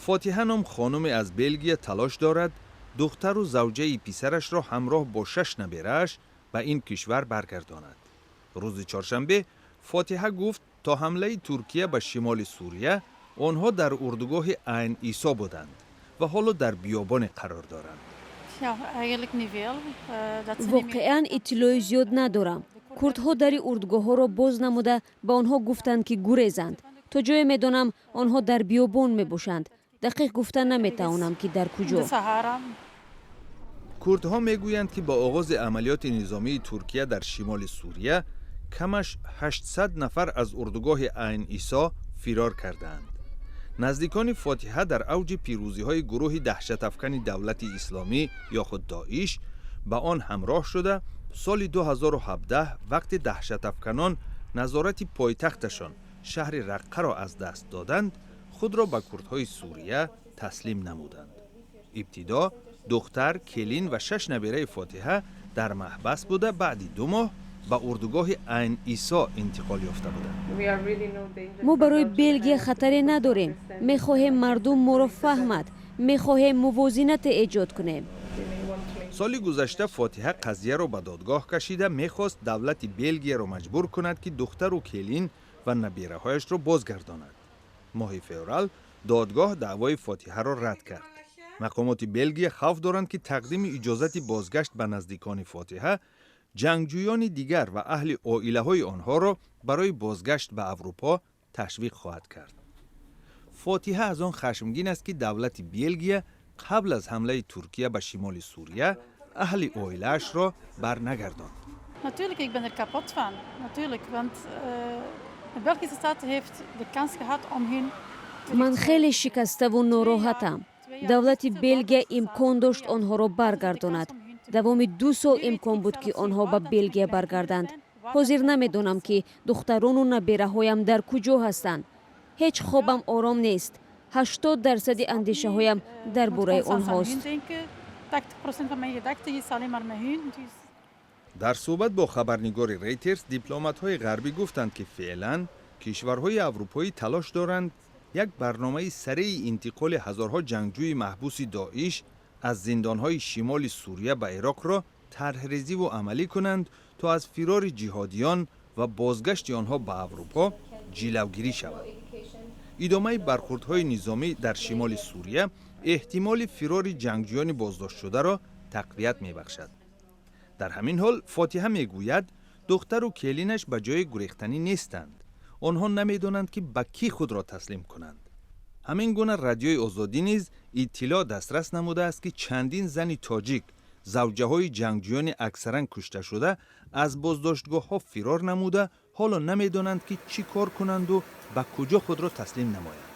Фотиҳа ном хонуме аз Белгия талош дорад, духтару завҷаи писарашро ҳамроҳ бо шаш наберааш ба ин кишвар баргардонад. Рӯзи чоршанбе Фотиҳа гуфт, то ҳамлаи Туркия ба шимоли Сурия онҳо дар урдугоҳи Айн Исо буданд ва ҳоло дар биёбоне қарор доранд. Воқеан, иттилои зиёд надорам. Курдҳо дари урдугоҳҳоро боз намуда, ба онҳо гуфтанд, ки гурезанд. То ҷое медонам, онҳо дар биёбон мебошанд. Дақиқ гуфта наметавонам, ки дар куҷо. Курдҳо мегӯянд, ки бо оғози амалиёти низомии Туркия дар шимоли Сурия камаш 800 нафар аз урдугоҳи Айн Исо фирор кардаанд. Наздикони Фотиҳа дар авҷи пирӯзиҳои гурӯҳи даҳшатафкани Давлати Исломӣ ё худ Доиш ба он ҳамроҳ шуда, соли 2017, вақте даҳшатафканон назорати пойтахташон, шаҳри Раққаро аз даст доданд, худро ба курдҳои Сурия таслим намуданд. Ибтидо духтар, келин ва шаш набераи Фотиҳа дар маҳбас буда, баъди 2 моҳ ба урдугоҳи Айн Исо интиқол ёфта буданд. Мо барои Белгия хатаре надорем. Мехоҳем мардум моро фаҳмад. Мехоҳем мувозинате эҷод кунем. Соли гузашта Фотиҳа қазияро ба додгоҳ кашида, мехост давлати Белгияро маҷбур кунад, ки духтару келин ва набераҳояшро бозгардонад. Моҳи феврал додгоҳ даъвои Фотиҳаро рад кард. Мақомоти Белгия хавф доранд, ки тақдими иҷозати бозгашт ба наздикони Фотиҳа ҷангҷӯёни дигар ва аҳли оилаҳои онҳоро барои бозгашт ба Аврупо ташвиқ хоҳад кард. Фотиҳа аз он хашмгин аст, ки давлати Белгия қабл аз ҳамлаи Туркия ба шимоли Сурия аҳли оилаашро барнагардонд. Natuurlijk, ik ben er kapot van. Natuurlijk, want de Belgische staat heeft de kans gehad om hun Ман хеле шикаставу нороҳатам. Давлати Белгия имкон дошт онҳоро баргардонад. Давоми 2 сол имкон буд, ки онҳо ба Белгия баргарданд. Ҳозир намедонам, ки духтарону набераҳоям дар куҷо ҳастанд. Ҳеҷ хобам ором нест. 80 дарсади андешаҳоям дар бораи онҳост. 80% van mijn gedachten is alleen maar met hun. Dus Дар суҳбат бо хабарнигори Рейтерс дипломатҳои ғарбӣ гуфтанд, ки феълан кишварҳои аврупоӣ талош доранд як барномаи сареи интиқоли ҳазорҳо ҷангҷӯи маҳбуси Доиш аз зиндонҳои шимоли Сурия ба Ироқро тарҳрезиву амалӣ кунанд, то аз фирори ҷиҳодиён ва бозгашти онҳо ба Аврупо ҷилавгирӣ шавад. Идомаи бархурдҳои низомӣ дар шимоли Сурия эҳтимоли фирори ҷангҷӯёни боздоштшударо тақвият мебахшад. Дар ҳамин ҳол Фотиҳа мегӯяд, духтару келинаш ба ҷои гурехтанӣ нестанд. Онҳо намедонанд, ки ба кӣ худро таслим кунанд. Ҳамин гуна Радиои Озодӣ низ иттилоъ дастрас намудааст, ки чандин зани тоҷик, завҷаҳои ҷангҷӯёни аксаран кушташуда, аз боздоштгоҳҳо фирор намуда, ҳоло намедонанд, ки чӣ кор кунанду ба куҷо худро таслим намоянд.